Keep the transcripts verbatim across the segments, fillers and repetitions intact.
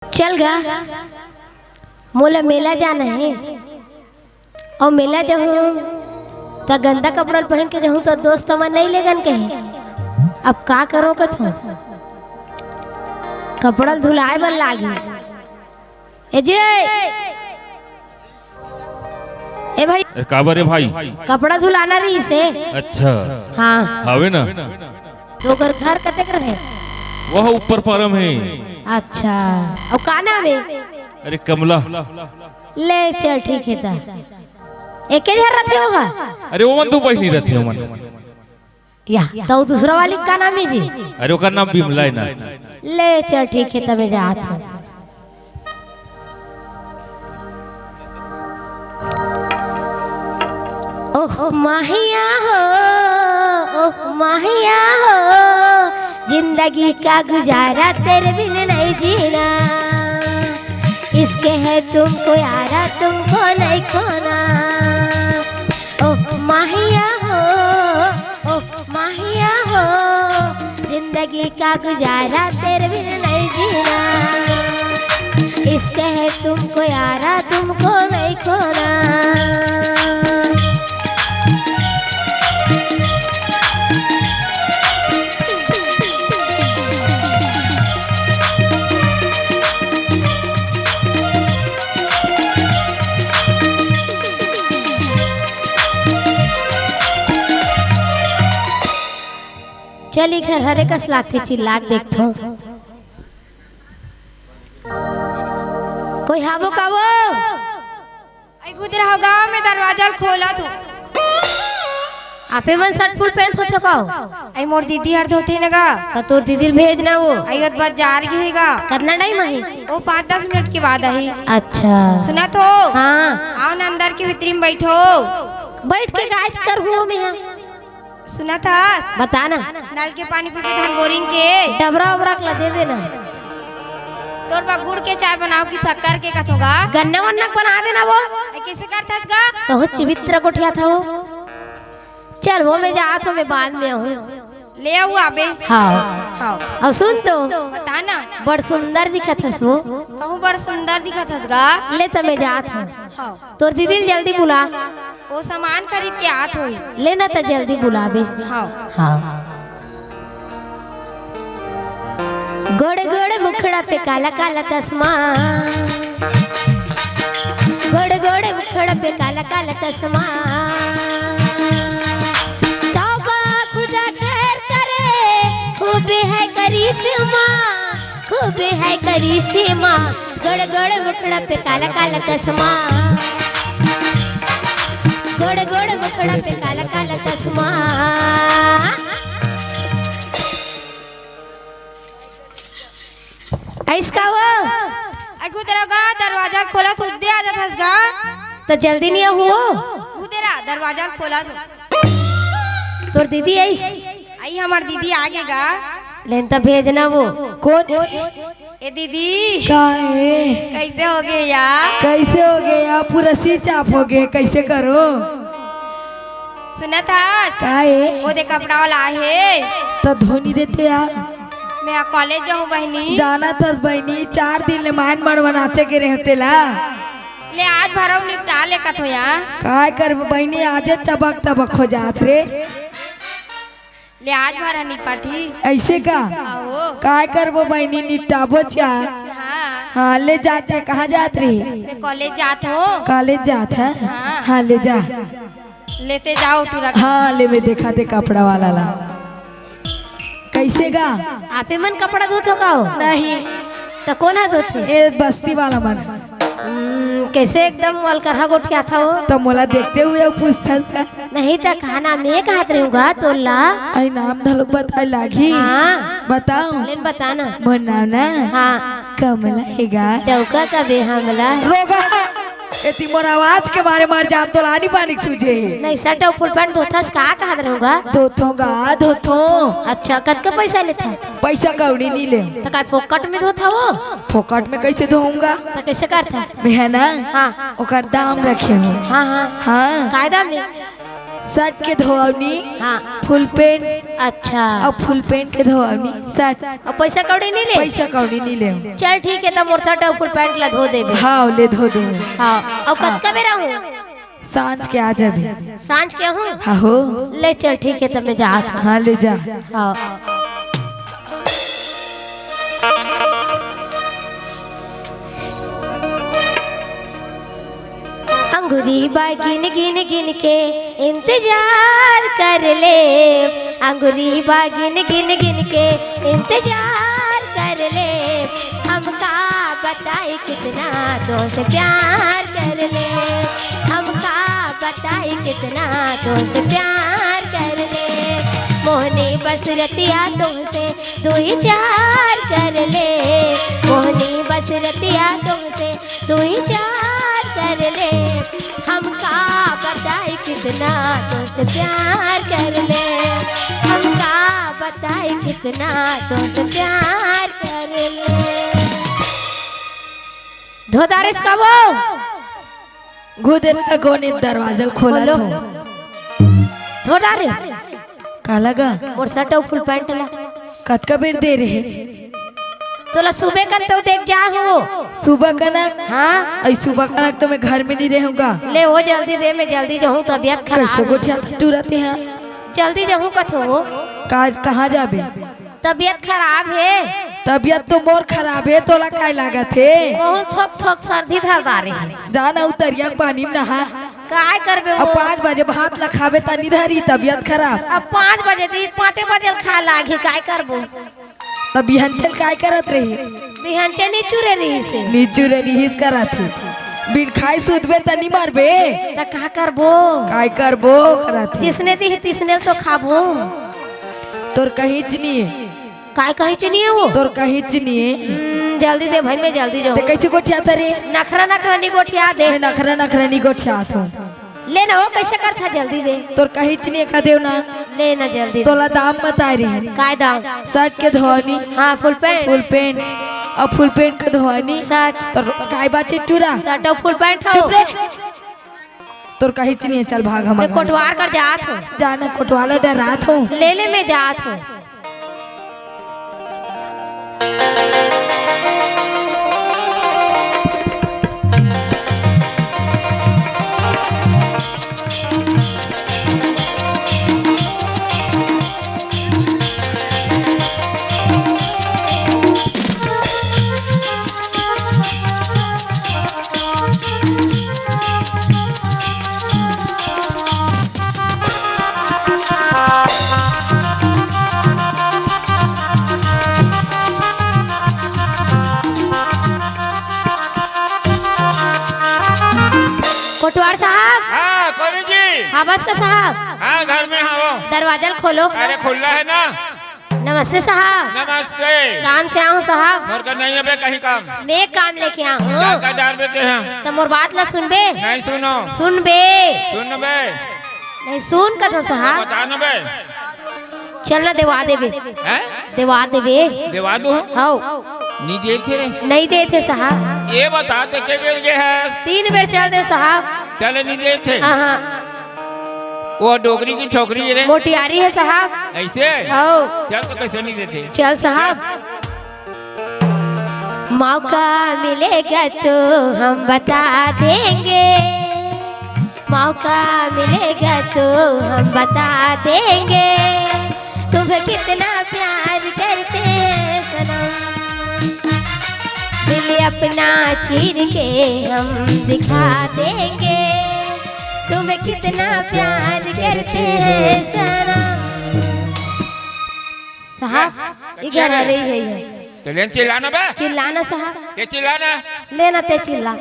चल गा, मोला मेला जाना हे। अउ मेला जहूँ त गंदा कपड़ा ल पहिन के जहूँ त दोस्त मन नइ लेगन कहे। अब का करों कथों, कपड़ा ल धुलाए बर लागी। ए जे, ए भाई, ए, काबर रे भाई? कपड़ा धुलाना रहिस हे। अच्छा। हाँ। हावे ना? तो ओकर घर कतेक रहे? वह ऊपर फारम हे। अच्छा। अउ का नाम हे? अरे कमला। ले चल ठीक हे त। एके झन रथे ओहा? अरे ओमन दू बहिनी रथे ओमन। या, त ओ दूसरा वाली का नाम हे जी? अरे ओकर नाम बिमला हे ना। ले चल ठीक हे त मैं जात हूँ। ओह माहिया हो, ओह माहिया हो, जिंदगी का गुजारा तेरे बिन नहीं जीना। इसके है तुमको यारा, तुमको नहीं खोना। ओह माहिया हो, ओह माहिया हो, जिंदगी का गुजारा तेरे बिन नहीं जीना। इसके है तुमको यारा, तुमको नहीं खोना। चल, इखर हरे कस लागथे, चिल्ला के देखथों। कोई हावो का वो? अई, खुद रहो गाँव में, दरवाजा ल खोलत हो। आपे मन शर्ट फुल पैंट होथे का? अई, मोर दीदी हर धोथे न गा। त तोर दीदी ल भेज ना वो। अई, वो त बाजार गे हे गा। कतना टाइम आही? वो पाँच दस मिनट के बाद आही। अच्छा। सुनत हो? हाँ। आओ ना, अंदर के भीतरी में बैठो। बैठ के गाज कर हुओ में हाँ। सुनत हस? बता ना। नल के पानी पी के धन बोरिंग के। डबरा उबरा के ला दे देना। तोर बर गुड़ के चाय बनाओ कि शक्कर के कथों गा? गन्ना वन्ना के बना देना वो। ए, कइसे करथस गा? तहूँ चिबित्र गोठियाथस वो। चल वो मैं जात हूँ, मैं बाद में आहूँ। ले आऊ आबे। हाँ। हाँ। अउ सुन तो। बता ना। बड़ सुंदर दिखत हस वो। कहूँ बड़ सुंदर दिखत हस गा। ले त मैं जात हूँ। हाँ। तोर दीदी ल जल्दी बुला। वो सामान खरीद के आत होही। ले ना त जल्दी बुलाबे। हाँ। हाँ। गोड़ गोड़ मुखड़ा पे काला काला चश्मा, गोड़ गोड़ मुखड़ा पे काला काला चश्मा, तौबा खुदा खैर करे, खूबे है करिश्मा। खूबे है करिश्मा, गोड़ गोड़ मुखड़ा पे काला काला चश्मा, गोड़ गोड़ मुखड़ा पे काला काला चश्मा। अइस का वो? अगू तेरा गा दरवाजा खोला, खुद दे आ जात हस गा। त जल्दी नहीं हुओ। खुद तेरा दरवाजा खोला तो। तोर दीदी आई? आई, हमर दीदी आगे गा। लेन त भेजना वो। कोन? ए दीदी। का हे? कइसे होगे या? कइसे होगे या? पूरा switch off होगे, कइसे करों? सुनत हस? का हे? वो दे कपड़ा वाला आहे। त धोनी देते या। मैं कॉलेज जाहूँ बहिनी। जानत हस बहिनी, चार दिन ले मायन मड़वा नाचे गे रहेंव तेला। ले आज भर अउ निपटा ले कथों या। काय करबो बहिनी, आजे चबक तबक हो जात रे। ले आज भर निपटही। अइसे का? आहो। काय करबो बहिनी, निपटाबोच का। हाँ। हाँ, ले जात हे, कहाँ जात रही? मैं कॉलेज जात हूँ। कॉलेज जात हे? हाँ। हाँ, ले जा। लेते जाओ टूरा। हाँ, ले मैं देखात हे कपड़ा वाला ला। कइसे गा? आपे मन कपड़ा धोथो का हो? नहीं। त कोन ह धोथे? ए बस्ती वाला मन। हम्म, कइसे एकदम अलकरहा गोठियाथो? त मोला देखते हुए अउ पूछथस का? नहीं त कहाँ नाम ए कहत रहेंव गा तोला? अई नाम धलोक बताए लागही। हाँ। बताओ। लेन बता ना। मोर नाम ना? हाँ। कमला हे गा। डौका कबे हमला। रोगहा। एती मोर आवाज के मारे मर जात तोला आनी बानी के सूझे। नहीं, शर्ट अउ फुल पैंट धोथस का कहत रहेंव गा? धोथों गा, धोथों। अच्छा, कतका पइसा लेथस? पइसा कौड़ी नइ लेंव। त काय फोकट में धोथस वो? फोकट में कइसे धोहूँ गा? त कइसे करथस? मैं ह ना, हाँ। ओकर दाम रखे हूँ। हाँ, हाँ। हाँ। काय दाम हे? शर्ट के धोवनी, हाँ। फुल पैंट, अच्छा। अउ फुल पैंट के धोवनी, शर्ट। अउ पैसा कौड़ी नहीं ले? पैसा कौड़ी नहीं ले। चल ठीक है, त मोर शर्ट अउ फुल पैंट ला धो देबे। हाँ, ले धो दे। हाँ, अउ हाँ। कतका बेरा हो? सांझ के आ जाबे। सांझ के हूँ? हाँ हो। ले चल ठीक है, त मैं जात हूँ। हाँ, ले जा। हाँ। अंगुरी बा गिन गिन गिन के इंतजार कर ले, अंगुरी बा गिन गिन गिन के इंतजार कर ले। हम का बताई कितना तुमसे प्यार कर ले, हम का बताई कितना तुमसे प्यार कर ले। मोहनी बस रतिया तुमसे दो ही चार कर ले, मोहनी बस रतिया तुमसे तू ही चार कर ले। हम का बताई कितना तुझसे प्यार कर ले, हम का बताई कितना तुझसे प्यार कर ले। धोदारिस का वो घुदरा कोनी दरवाजा ल खोला खोलो। थो। धोदारे। काला गा? मोर शर्ट अउ फुल पैंट ला। कतका बेर दे रहे? तोला सुबह कन तो देख जा हो। सुबह कनक? हाँ। अई सुबह कनक तो मैं घर में नहीं रहूंगा। ले वो जल्दी दे, मैं जल्दी जाऊँ, तबीयत खराब कैसे है। गोठिया टूरते हैं? जल्दी जाऊँ कथो। का, कहाँ जाबे? तबीयत खराब है। तबीयत तो मोर खराब है, तोला काय लागत है? बहुत थोक थोक सर्दी धर डारे है। जा ना उतरिया के पानी में नहा। काय करबे अब वो? पाँच बजे भात ला खाबे त नहीं धरी तबीयत खराब। अब पाँच बजे दी, पाँचे बजे खा लागे, काय करबो? तब बिहन चल काय करत रही? बिहन चल नीचू रे रही से। नीचू रे रही से करत ही। बिन खाए सुतबे त नहीं मरबे। त का करबो? काय करबो करत ही। जिसने दी है, तिसने तो खाबो। तोर कहीं च नहीं है। काय कहीं च नहीं है वो? तोर कहीं च नहीं है। हम्म, जल्दी दे भाई, मैं जल्दी जाऊँ। ते कैसे गोठियात रे? नखरा नखरा नहीं गोठिया दे। मैं नखरा नखरा नहीं गोठियात हूँ। ले ना, वो कैसे करथा, जल्दी दे। तोर कहीं च नहीं है, का देव ना। ले ना, जल्दी दे। तोला दाम बताए रही। काय दाम? शर्ट के धोनी। हाँ, फुल पैंट। फुल पैंट। अउ फुल पैंट के धोनी। शर्ट। तोर काय बाचे टूरा? शर्ट अउ फुल पैंट हो। चुप रे। तोर कहीं च नहीं है, चल भाग हम मैं घर। कोटवार कर जात हूँ। जाना कोटवाला डरात हूँ। ले ले, मैं जात हूँ। कोटवार साहब। हाँ, कौन जी? हाँ, बस का साहब। हाँ, घर में हाँ वो। दरवाजा खोलो। अरे, खुला है ना? नमस्ते साहब। नमस्ते। काम से आऊँ साहब। मोर का नहीं अबे कहीं काम। मैं काम लेके आऊँ। क्या का डार बेटे हैं? तो मोर बात ला सुनबे। नहीं सुनो। सुनबे। सुनबे। नहीं सुन का तो साहब। बता न बे। चल ना देवा देबे। हैं? देवा देबे। देवा दो। हौ। नहीं देथे। नहीं देथे साहब। ये बता ते के बेर गे है? तीन बेर चल दे साहब। चले नहीं देथे। हाँ, हाँ। वो डोकरी की छोकरी रे। मोटियारी है साहब। ऐसे? हौ। चल तो कैसे नहीं देथे? चल साहब। मौका मिलेगा तो हम बता देंगे, मौका मिलेगा तो हम बता देंगे, तुम्हें कितना प्यार करते हैं सनम। दिल अपना चीर के हम दिखा देंगे, तुम्हें कितना प्यार करते हैं सनम। साहब, ये घर आ रही है, ये। तो लेन चिल्लाना बे। चिल्लाना साहब। ये चिल्लाना। लेना ते चिल्ला।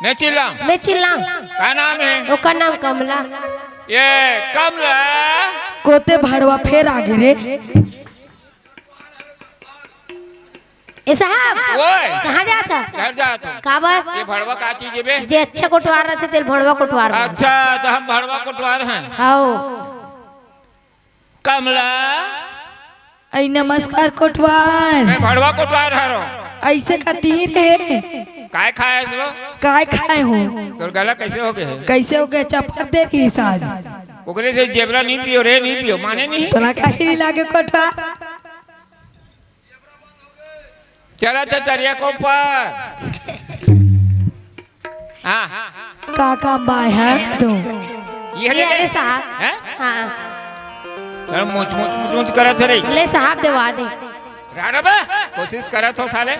नहीं चिल्ला। मैं चिल्ला। का नाम है? ओकर नाम कमला। ये कमला। कोते भड़वा फेर आगे रे। ए साहब, ओए। कहाँ जात ह? घर जात हूँ। काबर? ये भड़वा का चीज है बे? जे अच्छा कोटवार रहते, तेल भड़वा कोटवार रहते। अच्छा, तो हम भड़वा कोटवार हैं। हौ। कमला। ऐ नमस्कार कोटवार। मैं भड़वा कोटवार हरो। ऐसे का तीर है? काय खाए हस वो? काय खाए हो? तोर गला कैसे हो गए? कैसे हो गए? चपक दे रही साज। ओकरे से जेबरा नहीं पियो रे, नहीं पियो, माने नहीं। तोला काहे नहीं लागे कोटवार? चला तो तरिया को पार। हाँ। का काम बा है तू? ये ये ले अरे ले। साहब। हैं? हाँ। चल, मुच, मुच, मुच, मुच करत है रे। ले साहब, देवा दे। राणा बे, कोशिश करत हो साले।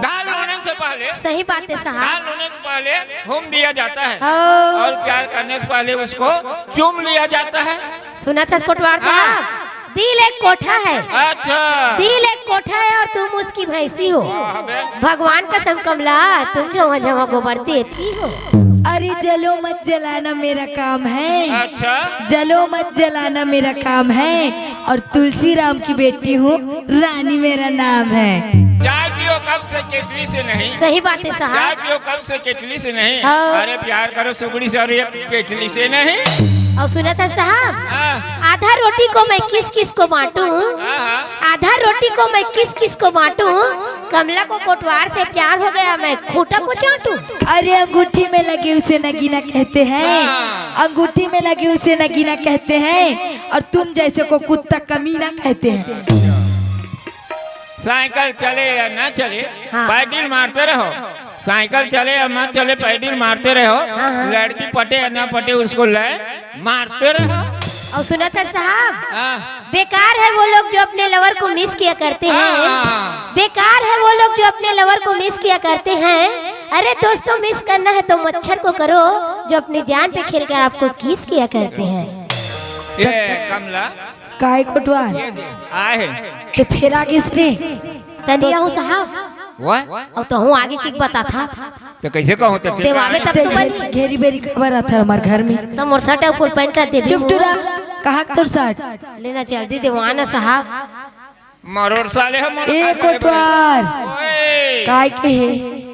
दाल होने से पहले, सही बात है साहब। दाल होने से पहले होम दिया जाता है। हाँ। और प्यार करने से पहले उसको चूम लिया जाता है। सुना था कोटवार साहब? हाँ। दिल एक कोठा है। अच्छा। दिल एक कोठा है और तुम उसकी भैंसी हो। वाह बे। भगवान कसम कमला, तुम झमा झमा गोबर देती हो। अरे जलो मत जलाना मेरा काम है। अच्छा। जलो मत जलाना मेरा काम है। और तुलसी राम की बेटी हूँ, रानी मेरा नाम है। चाय पियो कब से केतली से नहीं। सही बात है साहब। चाय पियो कब से केतली से नहीं। हाँ। अरे प्यार करो सुगड़ी से और ये केतली से नहीं। और सुना था साहब, हाँ। आधा रोटी को मैं किस किस को बांटूं, हाँ, हाँ। आधा रोटी को मैं किस किस को बांटूं, कमला को कोटवार से प्यार हो गया, मैं खूंटा को चाटूं। अरे अंगूठी में लगे उसे नगीना कहते हैं, हाँ। अंगूठी में लगे उसे नगीना कहते हैं, और तुम जैसे को कुत्ता कमीना कहते हैं। साइकिल चले या ना चले, हाँ। पैडल मारते रहो। साइकिल चले या ना चले, पैडल मारते रहो। हाँ, हाँ। लड़की पटे या ना पटे, उसको ले मारते रहो। और सुना था साहब, हाँ। बेकार है वो लोग जो अपने लवर को मिस किया करते हैं। हाँ। बेकार है वो लोग जो अपने लवर को मिस किया करते हैं। अरे दोस्तों, मिस करना है तो मच्छर को करो, जो अपनी जान पे खेलकर आपको किस किया करते हैं। ये कमला। काय कोटवार? आए। ते फेर आगे रे। तनिया हूँ साहब। वाह। और तो हूँ आगे की बता था। तो कैसे कहो तो? देवावे तब तो बनी। घेरी बेरी खबर आता हमारे घर में। तो मोर शर्ट और फुल पैंट ला देबे। चुप टुरा। कहाँ तोर शर्ट? लेना जल्दी देवाना साहब। मरोड़ साले हम ए कोटवार। ओए। काय के हे?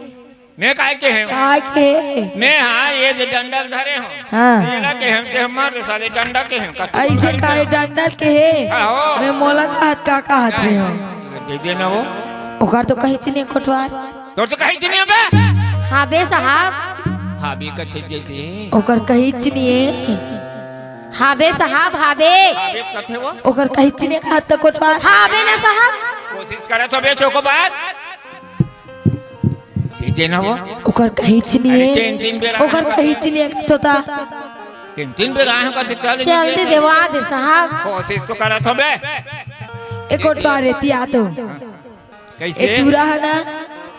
मैं काय के हे? काय के हे? मैं हाँ, ये जे डंडा धरे हो। हाँ। डंडा के हे, ते हमारे साले डंडा के हे। ऐसे काय डंडा के हे? आहो। मैं मोला कहत का कहत रहे हो? दे देना वो। ओकर तो कही चिन्हे कोटवार। तोर तो कही चिन्हे बे। हाँ बे साहब। हाँ बे कथे दे दे। ओकर कही चिन्हे। हाँ बे साहब, हाँ बे। हाँ बे कथे वो। ओकर कही चिन्हे कहत त कोटवार। हाँ बे ना साहब। कोशिश करे तो बे चोको बात। दे देना वो। ओकर कही चिन्हे। अरे तीन, तीन बेर ओकर आए। कही चिन्हे कहत होता। तीन, तीन बेर आए हो, कहते चल, चल दे, देवा दे साहब। कोशिश तो करत हो बे। ए कोटवार एती आ तो। कैसे? ए टूरा है ना?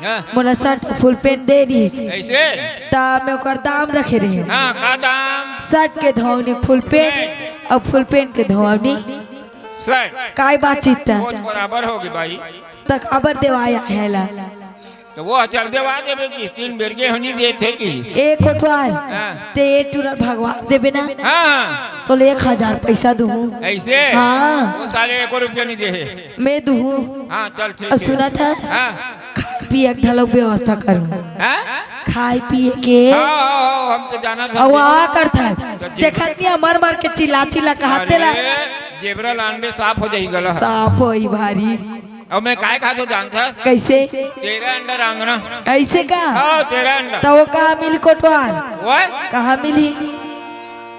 हाँ। मोला शर्ट फुल पैंट दे रही। कैसे? ता मैं ओकर दाम रखे रहे। हाँ, का दाम? शर्ट के धोवनी फुल पैंट और फुल पैंट के धोवनी। शर्ट। काय बातचीत ता? बहुत बराबर होगी भाई। तक अबर देवाया है ला। तो वो चल देवा देबे कि तीन बेर के हनी दे थे कि। ए कोटवार, हाँ। ते ए टूरा भगवान देबे ना? हाँ, हाँ। तो ले एक हजार पैसा दूँ। ऐसे? हाँ। वो साले एको रुपया नहीं दे है। मैं दूँ। हाँ, चल ठीक और है। सुना था? हाँ। खाए पिए के धलक व्यवस्था करूँ। हाँ? खाए पिए के। हाँ, हाँ, हाँ, हम तो जाना था। अउ आ कर था। तो जी। देखत नहीं, मर मर के चिल्ला चिल्ला कहते ला। अरे, जेबरा लानबे साफ हो जाई गला। साफ होई भारी। अब मैं काय खाथों जानथस? कैसे? तेरा अंडा रांधना। ऐसे का? हाँ, तेरा अंडा। तो वो कहाँ मिली कोटवार? वो? कहाँ मिली?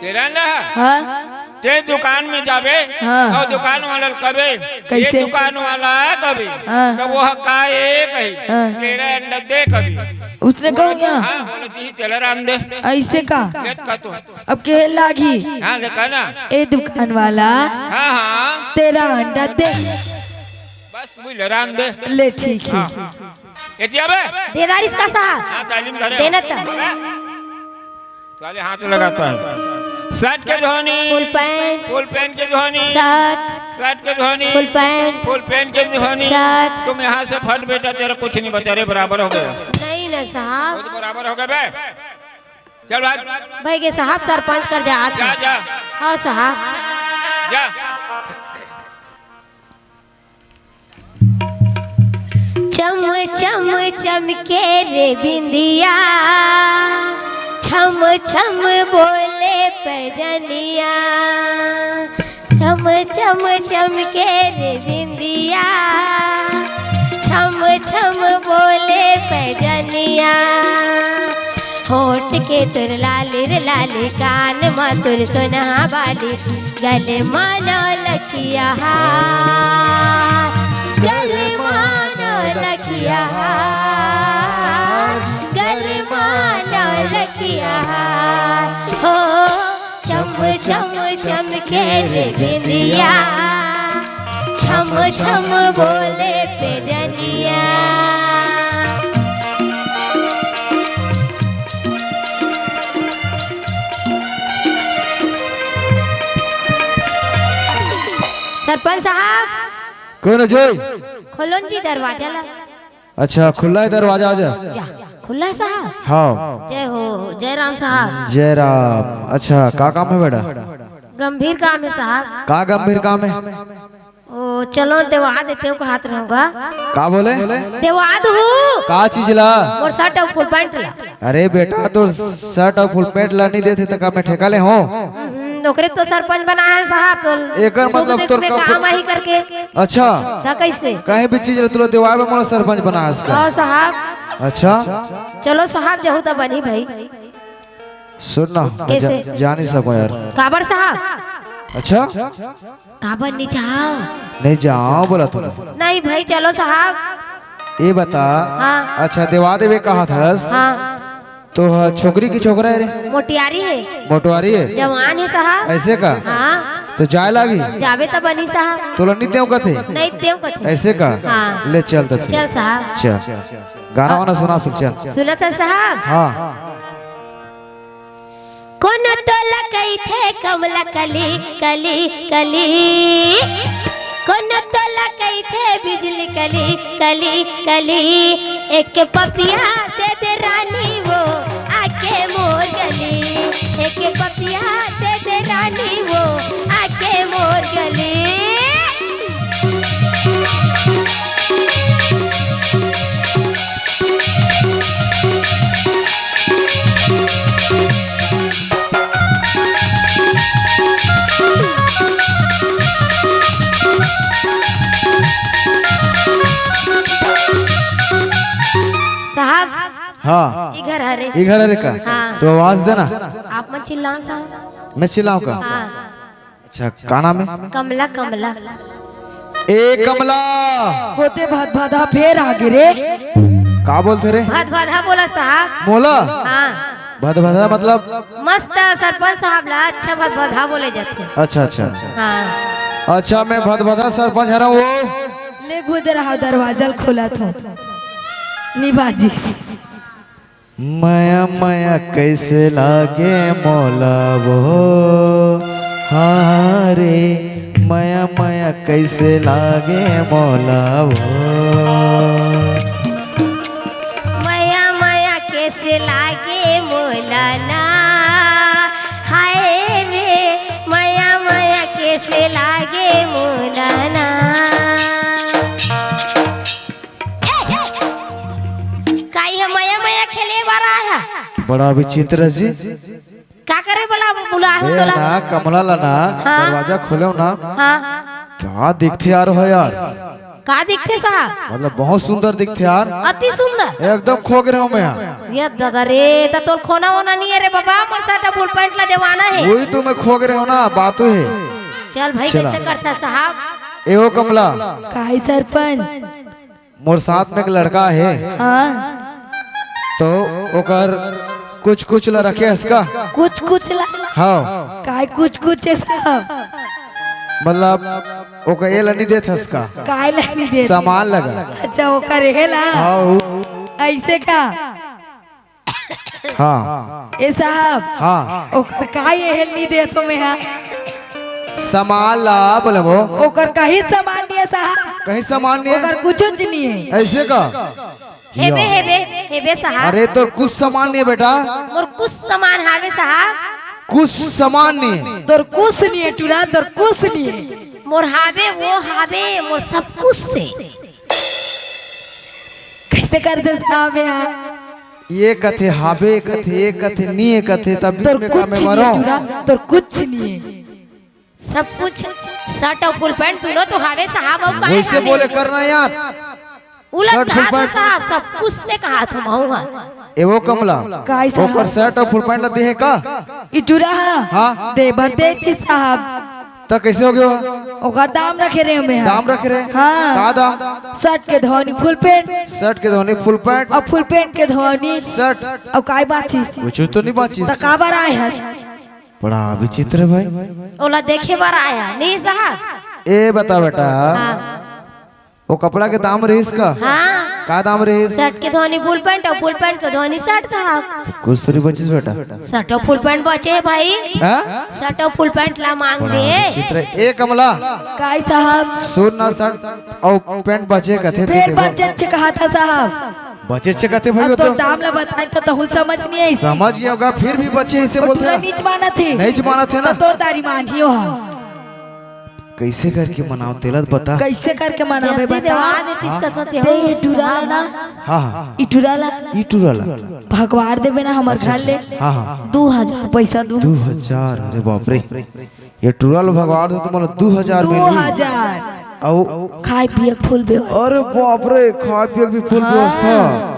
तेरा अंडा? हाँ। ते दुकान में जाबे, हाँ। और दुकान वाला कबे, कैसे? ये दुकान वाला है कभी, हाँ। तो वो का ये कही, हाँ। तेरा अंडा दे कभी। उसने कहूँ बोला, यहाँ? हाँ, बोला, "दी तेरा राम दे।" ऐसे का? लेट का तो। अब कहे लागी, हाँ, देखा ना? ए दुकान वाला, हाँ, हाँ। तेरा अंडा दे। बस, मुझे लरान दे। ले, ठीक है। हाँ। ये क्या बे? देदार इसका साहब। हाँ, तालीम धरे। देना था। साले हाथ लगाता है। शर्ट के धोनी। फुल पैंट। फुल पैंट के धोनी। शर्ट। शर्ट के धोनी। फुल पैंट। फुल पैंट के धोनी। शर्ट। तुम यहाँ से फट बेटा, तेरा कुछ नहीं बचा रे, बराबर हो गया। नहीं ना साहब। बहुत बराबर हो गया बे। चल भाई। भाई के साहब सरपंच कर जा आज। जा, जा। हाँ साहब। जा। चम चम चमके रे बिंदिया, छम छम बोले पैजनिया। चम चम चमके रे बिंदिया, छम छम बोले पैजनिया। होठ के तोर लाली रे लाली, कान म तोर सोनहा बाली, गले म नौ लखिया हार, गले म नौ लखिया हार, गले म नौ लखिया हार। हो चम चम चमके रे बिंदिया, छम छम बोले पेजनिया। सरपंच साहब। कौन है जी? खोलो न जी दरवाजा ला। अच्छा, खुला है दरवाजा आज? या, खुला है साहब? हाँ। जय हो, जय राम साहब। जय राम। अच्छा, का काम है बेटा? गंभीर काम है साहब। का गंभीर काम है? ओ, चलो देवा देते हो, हाथ रहूंगा। का बोले? देवा दू। का चीज ला? मोर शर्ट और फुल पैंट ला। अरे बेटा, तोर शर्ट और फुल पैंट ला नहीं देते त का मैं ठेका ले हों? हम्म, ओकरे तो सरपंच बना है साहब, तो एकर सुख मतलब दुख तोर में का काम आई करके। अच्छा। त कैसे? कहीं भी चीज ला तोला देवाय में मोला सरपंच बना है इसका। हाँ साहब। अच्छा। चलो साहब, जहू त बनी भाई। सुन ना, कैसे? जा-, जा नहीं सको यार। काबर साहब? अच्छा। काबर नहीं जाओ? नहीं जाओ बोला तूने। नहीं भाई, चलो साहब। ये बता। हाँ। अच्छा, देवा देवे कहा थस? हाँ। तो ह, छोकरी की छोकरा है रे? मोटियारी है। मोटवारी है? जवान है साहब। ऐसे का? हाँ। तो जाए लागी? जावे त बनी साहब। तोला नहीं देव कथे? नहीं देव कथे। ऐसे का? हाँ। ले चल तो फिर। चल साहब। चल। गाना वाना सुना फिर, चल। सुनत है साहब? हाँ। कोनो तोला कहिथे कमला कली कली कली, कोनो तोला कहिथे बिजली कली कली कली। एक पपिया दे दे रानी वो आके मोर गली, एक पपिया दे दे रानी वो आके मोर गली। साहब, हाँ। ई घर हरे। ई घर हरे का? हाँ। तो आवाज देना। आप मन चिल्लाओ साहब। मैं चिल्लाऊं का? हाँ। अच्छा, का नाम है? कमला, कमला। ए कमला। होते भदभदा फेर आगे रे। का बोलथे रे? भदभदा बोला साहब। मोला? हाँ। भदभदा मतलब? मस्त सरपंच साहब ला अच्छा भदभदा बोले जाथे। अच्छा, अच्छा। हाँ। अच्छा, मैं भदभदा सरपंच हरंव वो। ले खुद रहा, दरवाजा ल खोलत हों। निबाजी। मया मया कइसे लागे मोला वो, हाँ रे, मया मया कइसे लागे मोला वो। मया मया कइसे लागे मोला ना, हाय रे, मया मया कइसे लागे मोला ना। काई है मया मया खेले बर आय हे? बड़ा विचित्र जी। का करे बोला, बुला हो ए तोला? ना, कमला ला ना, हाँ। दरवाजा खोले ना। हाँ। का दिखथे यार हो यार? का दिखथे साहब? मतलब बहुत सुंदर दिखथे यार। अति सुंदर। एकदम खो गे रहेंव मैं। ये दादा रे, त तोर खोना वोना नहीं है रे बाबा, मोर शर्ट फुल पैंट ला देवाना है। वही तो मैं खो गे रहेंव ना, बात है। चल भाई, चला। कैसे करता साहब? ए ओ कमला। काई सरपंच? मोर साथ में एक लड़का हे। हाँ। तो ओकर कुछ कुछ ला रखे हस का? कुछ कुछ ला? हाँ। काय कुछ कुछ हे साहब? मतलब ओकर ये ला नहीं देत हस का? काय ला नहीं देत? सामान लगा। अच्छा, ओकर ये ला? हाँ, उ- ऐसे का? हाँ। ए साहब, हाँ। ओकर का ये हेल नहीं देत हों मैं हा? सामान ला बोले वो। ओकर कहीं सामान नहीं है साहब। कहीं सामान नहीं है? ओकर कुछ नहीं है। ऐसे का? हेबे, या। हेबे, हेबे साहब। अरे तोर कुछ सामान नहीं है बेटा। मोर कुछ सामान हावे साहब। कुछ सामान नहीं है। तोर कुछ नहीं है टूरा, तोर कुछ नहीं है। मोर हावे, वो हावे, मोर सब कुछ से। कैसे करथे साहब यार? ये कथे हावे कथे, ये कथे नहीं है कथे, तब बीच तोर में कुछ का मैं नहीं है मरौं? टूरा, तोर कुछ नहीं है। सब कुछ, शर्ट और फुल पैंट दूनों तो हावे साहब, अउ काहे वैसे हावे? बोले करना यार। उलट शर्ट फुल कहा तो पैंट। साहब, सब कुछ से कहा तो महुआ। ए वो कमला, काय साहब? ओकर शर्ट अउ फुल पैंट ला दे हे का? ई टूरा हा? हाँ। दे बर दे थे साहब। त कैसे हो गयो? ओकर दाम रखे रहे हमें। दाम रखे रहे? हाँ। का दाम? शर्ट के धोनी फुल पैंट। शर्ट के धोनी फुल पैंट। अउ फुल पैंट के धोनी। शर्ट। अउ काय बाचिस? कुछ तो नहीं बाचिस। त का बर आए हस? बड़ा विचित्र भाई। ओला देखे बर आया, नहीं साहब? ए बता बेटा, हाँ। वो कपड़ा के दाम रहिस का? हाँ। का दाम रहिस? शर्ट के धोनी फुल पैंट अउ फुल पैंट के धोनी शर्ट साहब। कुछ तो नहीं बचिस बेटा। शर्ट अउ फुल पैंट बचे हे भाई। हाँ? शर्ट अउ फुल पैंट ला मांग बड़ा दे। विचित्र। ए कमला, काय साहब? सुन ना, शर्ट अउ पैंट बचे कथे फेर तेरे को। बचे अच्छे कहा था साहब। बचे अच्छे कथे भाई अब वो तो तो। दाम ला बताए तो तहु समझ नहीं आई। समझ गया होगा, फिर भी बचे इसे वो बोलते तुरंत ना। नीच मानत हे। नहीं मानत हे ना। तो तोर दारी मान ही हो। कैसे करके मनाओ तेला बता। कैसे करके मनावे जल्दी बता। देवा देतिस हाँ। कसम ते ते हो। ई टूरा ला ना। हाँ, हाँ। ई टूरा ला। ई टूरा ला। भगवार देवे ना हमर अच्छा, घर ले। अच्छा। हाँ, हाँ। दू हजार पैसा दू। दू हजार, अरे बाप रे। ये टूरा ला भगवार दे तुम्हारा दू हजार दू मिली। हजार। अउ खाए पिए के फुल व्यवस्था। अरे बाप रे, खाए पिए के भी फुल हाँ। व्यवस्था।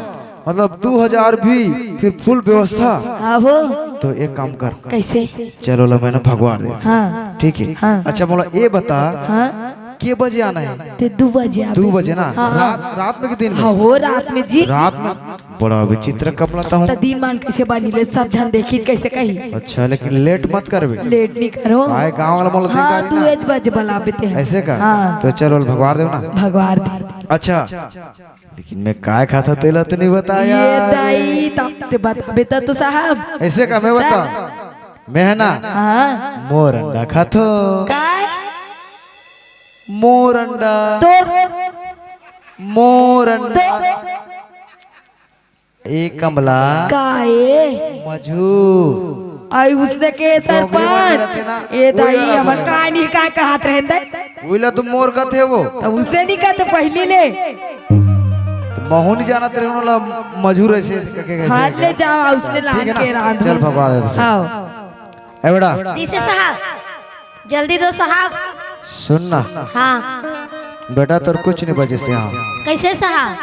मतलब दू हजार भी, फिर फुल व्यवस्था। आहो। तो एक काम कर। कैसे? चलो ला मैंने भगवार दे। हाँ। ठीक है। हाँ। अच्छा मोला ए बता, हाँ। के बजे आना हे? ते दू बजे आबे। दू बजे ना? हाँ, हाँ। रात, रात में कि दिन में? हाँ, हो रात में जी। रात में। बड़ा विचित्र कपड़ा तो हूँ। त दिन मान कैसे बानी ले, सब झन देखी कैसे कही। अच्छा, लेकिन लेट मत करबे। लेट नहीं करो। आए गाँव वाला मोला हाँ, देखा तू ना। एक बजे बुलाबे ते। ऐसे का? हाँ। तो चलो भगवार देव ना। भगवार दे। अच्छा। लेकिन मैं काय खाता तेला तो नहीं बताया। ये दाई, तब ते बताबे त तो साहब। ऐसे का मैं बता? मैं है ना? हाँ। मोर अंडा खाथो। काय? मोर अंडा। तोर। मोर अंडा। तोर। ए कमला। काय? मजूर। आई उसने के डोंगरी में सरपंच। रहते ना, ए दाई, वही वाला हमर बोले। काय नहीं काय कहत रहन दे। उइला तो मोर कथे वो। तब उसने नहीं कहते पहली ले। तो महू नहीं जानत रहे उन्होंने मजूर ऐसे करके कैसे हाथ ले जाओ, उसने लान ठीक है ना? के रांध चल दो। भगवान दे दो। हाँ। ए बेटा। दिसे साहब, जल्दी दो साहब। सुन ना। हाँ। बेटा तोर कुछ नहीं बचे से हाँ। कैसे साहब?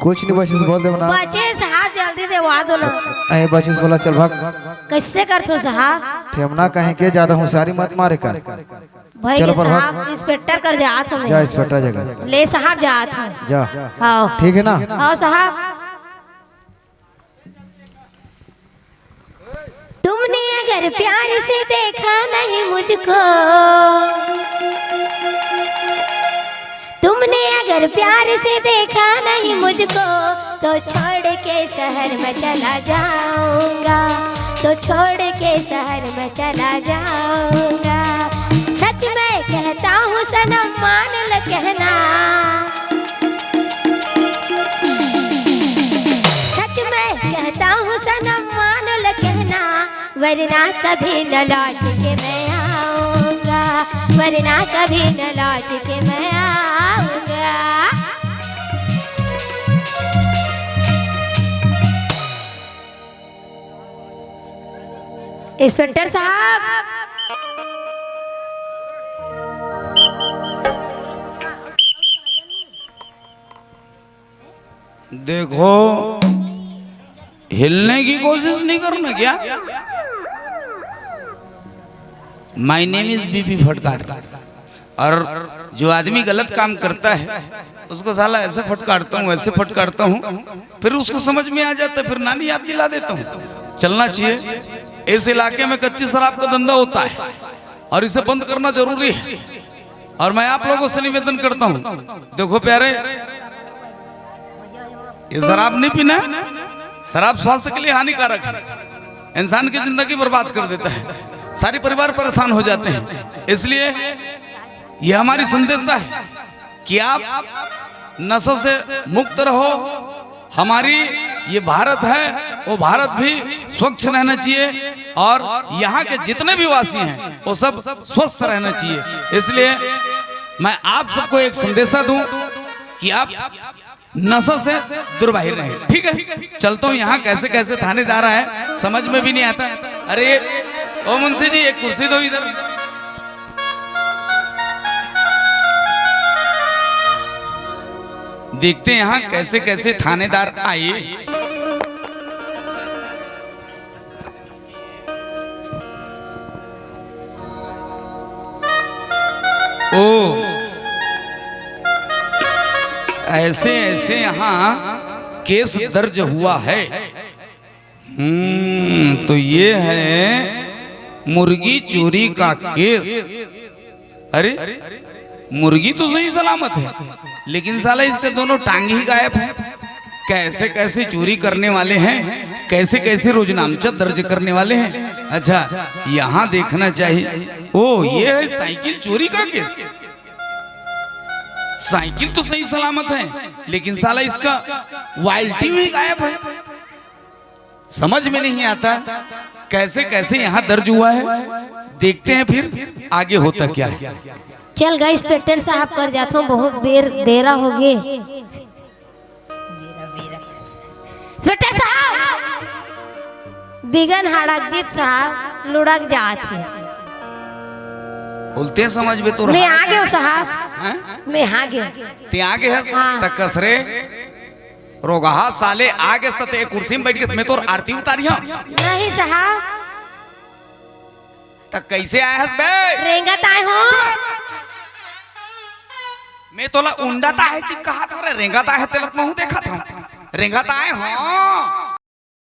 कुछ नहीं बचिस बोल देव ना। बचे साहब, जल्दी देवा दो ना। ए बचिस बोला चल भाग। कैसे करथो साहब? ठेमना कहीं के ज्यादा होशियारी मत मारे कर। भाई चलो के पर भाग। साहब, इंस्पेक्टर कर जात हमें। जा इंस्पेक्टर जगह। ले साहब जात हूँ। जा। हाँ। ठीक है ना? हाँ साहब। तुमने अगर प्यार से देखा नहीं मुझको, तुमने अगर प्यार से देखा नहीं मुझको, तो छोड़ के शहर में चला जाऊंगा, तो छोड़ के शहर में चला जाऊंगा। सच मैं कहता हूँ सनम, मान ल कहना। सच मैं कहता हूँ सनम, मान ल कहना, वरना कभी न लौट के मैं आऊंगा, वरना कभी न लौट के मैं आऊंगा। इंस्पेक्टर साहब। देखो, हिलने की कोशिश नहीं करना क्या? My name is बीपी फटकार। और जो आदमी गलत काम करता है, उसको साला ऐसे फटकारता हूँ, ऐसे फटकारता हूँ, फिर उसको समझ में आ जाता है, फिर नानी याद दिला देता हूँ। चलना चाहिए। इस इलाके में कच्ची शराब का धंधा होता है और इसे बंद करना जरूरी है। और मैं आप लोगों से निवेदन करता हूँ, देखो प्यारे, ये शराब नहीं पीना है। शराब स्वास्थ्य के लिए हानिकारक है, इंसान की जिंदगी बर्बाद कर देता है, सारे परिवार परेशान हो जाते हैं। इसलिए ये हमारी संदेशा है कि आप नशों से मुक्त रहो। हमारी ये भारत है, वो भारत भी स्वच्छ रहना चाहिए और यहाँ के जितने भी वासी हैं वो सब स्वस्थ रहना चाहिए। इसलिए मैं आप सबको एक संदेशा दूं कि आप नशा से दूर बाहर रहें, ठीक है? चलता हूँ, यहाँ कैसे कैसे थानेदार आए, समझ में भी नहीं आता। अरे ओ मुंशी जी, एक कुर्सी दो इधर। देखते हैं यहाँ कैसे कैसे थानेदार आए। ओ, ऐसे ऐसे यहाँ केस दर्ज हुआ है। हम्म, तो ये है मुर्गी चोरी का केस। अरे, मुर्गी तो सही सलामत है, लेकिन साला इसके दोनों टांग ही गायब है। कैसे कैसे चोरी करने वाले हैं, कैसे कैसे रोजनामचा दर्ज करने वाले हैं। अच्छा, यहाँ देखना चाहिए। ओ, ये है साइकिल चोरी का केस। साइकिल तो सही सलामत है, लेकिन साला इसका वाल्टी ही गायब है। समझ में नहीं आता कैसे कैसे यहाँ दर्ज हुआ है। देखते हैं फिर आगे होता क्या है। चल गा इंस्पेक्टर साहब, कर जाथों, बहुत बेर देरा होगे। इंस्पेक्टर साहब, बिगन हाड़क जीप साहब लुढ़क जात हे। बोलते समझ में तो मैं रहा। आ गेंव साहब, हैं? मैं आ गेंव। ते आ गे हस? हाँ। त कस रे रोगहा साले, आ गेस त ते कुर्सी में बैठ के मैं तोर आरती उतारिहंव। नहीं साहब, त कैसे आए हस बे? रेंगत आए हों। मैं तोला उंडत आहे कि कहा था रे, रेंगत आहे तेला महूं देखत हंव। रेंगत आए हों।